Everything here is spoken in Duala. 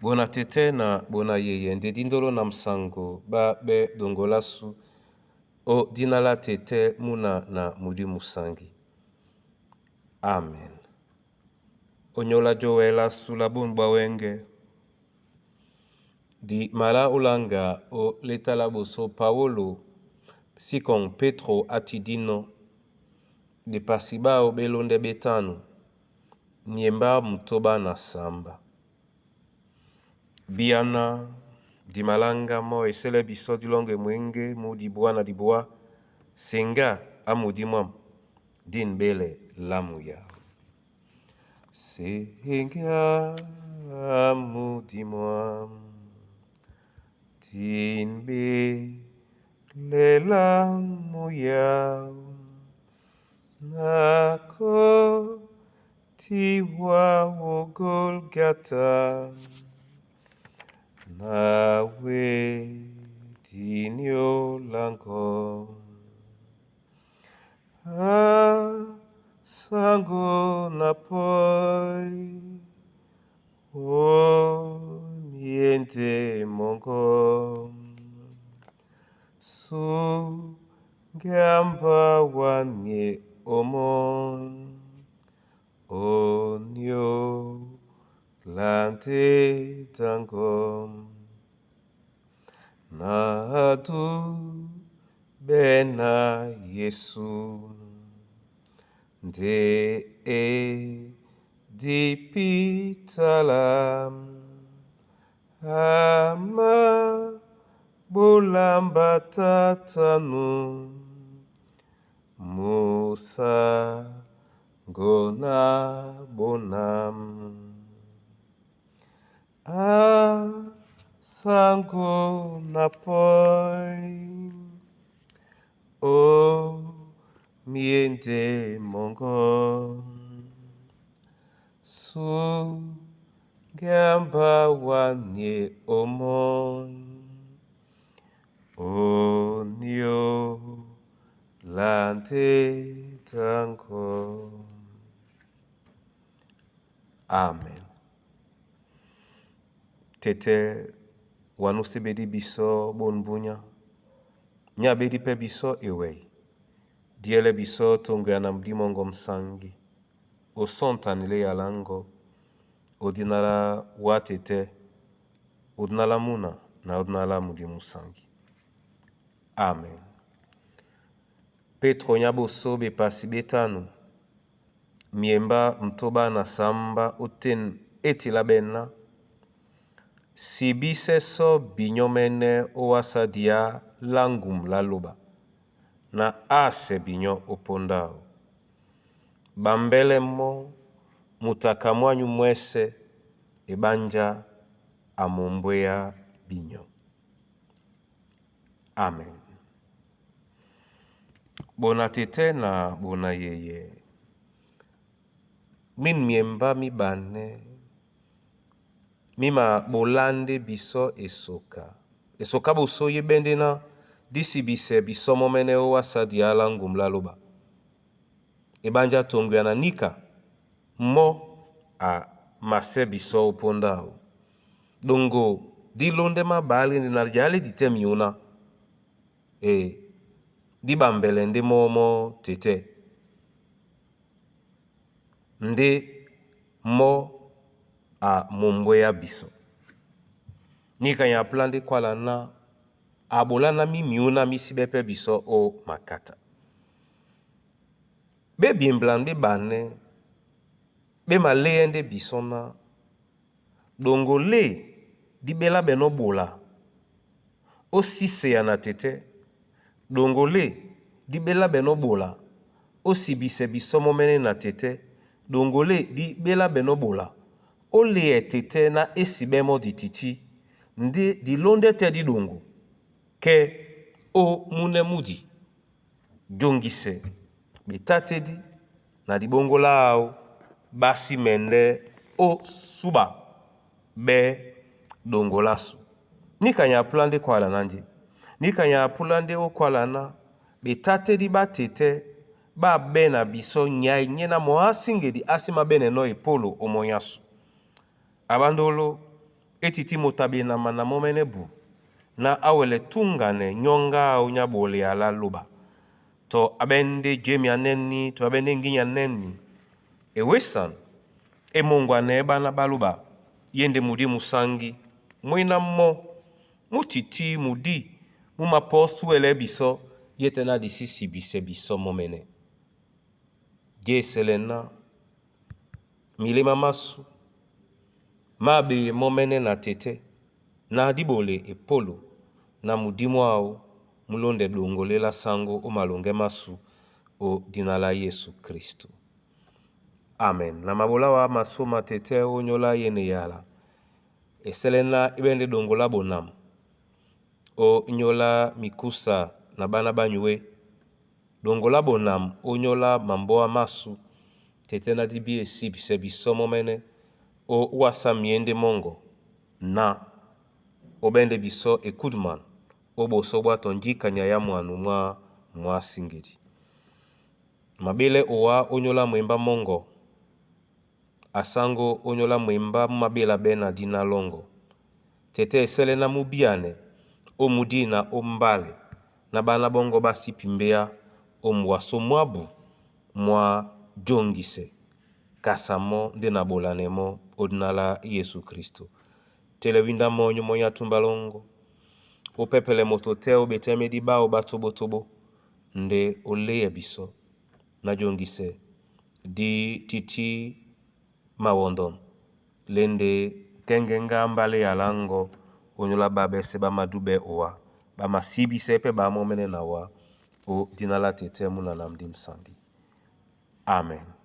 Bona tete na bona yeye nde dindolo na msango ba be dongolasu o dina la tete muna na mudi musangi. Amen. Onyola jowɛ lasu la bonu bwa wɛŋgɛ di mala olanga o leta la boso Paolo Sikɔŋ Petro atidinɔ bepasi báō bé lóndɛ́ betanu miembá mutoba na samba. Biyana di malanga mɔ́ esɛlɛ bisɔ dilɔŋgɛ mwěŋgé mú dibwá na dibwá seŋgá á mudi mwâm dín ɓélɛ lámu yao. Seŋgá á mudi mwâm dín ɓélɛ lámu yao na kotihwa ó Golgata na we diniolango. A sango na poi o miende mongo su gamba wanie omon onio lande dango na du bena Yesu nde e dipitala ama bolamba tatanu musa ngona bonam a sango na poi o miende mongo su gamba wanie omon onio lande tango. Amen. Tete wanu sebedi biso bonbunya nya bedi pe biso ewei diele biso tongo ya na mdimongo msangi osontanile ya lango odinala wa tete odinala muna na odinala mudi musangi. Amen. Petro nya boso bepasi betanu miemba mtoba na samba oten etila bena si biseso binyɔmɛnɛ owasa dia la ngum la loba na ase binyɔ opondao. Bambɛlɛ mɔ́ mutaka mwanyu mwɛsɛ ebanja a mombwéya binyɔ. Amen. Bona tete na bona yeye min miemba mi bane mima bolande biso esoka esoka boso ye bendena disi bise biso momene owasa diala ngum la loba ebanja tongo ya na nika mo a mase biso opondao dongo di londe mabali ndi na jali dite miuna e di bambele nde momo tete nde mo a mombwe ya biso nika ya plan de kwala na abola na mi miuna mi si bepe biso o makata be biemblan be bane be maleye nde biso na dongo le di bela beno bola o sise ya na tete dongo le di bela beno bola o sibise biso momene na tete dongo le di bela beno bola o le tete na esibemo di titi nde di londe te di dongo ke o mune mudi jongise betatedi na dibongola ao basi mende o suba be dongolasu nika pula nde kwala na nje nika nya pula nde okwala na betatedi batete babe na biso nyai nye na mo asingedi asi mabene no epolo omonyasu abandolo É tití moto a ɓena mana mɔ́mɛ́nɛ́ bu ná á wɛlɛ túŋganɛ nyɔ́ŋgá áō nyá ɓolea lá lóɓa tɔ á ɓɛ́ ndé jěmea nɛ́nī tɔ á ɓɛ́ ndé ŋgínya nɛ́nī. E wesan e moŋgwanɛɛ́ ɓána ɓá lóɓa yé ndé mudí musáŋgí mwéná mɔ́ mú tití mudí mú mapɔ́súɛlɛɛ́ bisɔ́ yɛ́tɛ́ ná di sí sibisɛ bisɔ́ mɔ́mɛ́nɛ́. Jé e sɛlɛ ná miléma másū má ɓeye mɔ́mɛ́nɛ́ na tetɛ́ na dí ɓole epólo na mudí mwáō mú lóndɛ ɗoŋgo lé lá sáŋgó ó maloŋgɛ́ másu ó dína lá Yésu Kristu. Amen. Na maɓolá wá masóma tetɛ́ ónyólá yé na eyala. E sɛlɛ ná é ɓɛ́ ndé ɗoŋgo lá bonam ó nyóla mikúsa na ɓána ɓá nyué. Ɗoŋgo lá bonam ónyólá mambóa másu tetɛ́ ná dí bí e sibisɛ bisɔ́ mɔ́mɛ́nɛ́ ó wásā myěndé mɔ́ŋgɔ na ó ɓɛ́ ndé bisɔ́ ekúduman ó ɓosɔ́ ɓwá tɔ njíka nyay á mwanu mwá mwásíŋgedi. Maɓélɛ́ owá ónyólá mwembá mɔ́ŋgɔ, asáŋgó ónyólá mwembá mú maɓélabɛ́ na díná lɔ́ŋgɔ. Tetɛ́ e sɛlɛ ná mú bíanɛ ó mudí na ó mbálɛ ná ɓána ɓɔ́ŋgɔ́ ɓá sí pimbéá ó muwasó mwábu mwá jóŋgisɛ kasa mɔ́ ndé na ɓolanɛ mɔ́ ó dína lá Yésu Kristu. Tɛ́lɛ wínda mɔ́nyú mɔ́ nyá túmba lɔ́ŋgɔ́. Ó pɛ́pɛlɛ moto tɛ́ ó ɓetɛ́mɛ́dí ɓáō ɓá tóɓótóɓó ndé ó léɛ bisɔ́ ná jóŋgisɛ dí títí mawɔndɔn lé ndé kɛ́ŋgɛ́ŋgá mbálɛ yala áŋgɔ́ ónyólá ɓáɓɛ́sɛ́ ɓá madúɓɛ́ owá ɓá masíbísɛ́ pɛ́ ɓaá mɔ́mɛ́nɛ́ na wá ó dína lá tetɛ́ mú na nam dí musaŋgí. Amen.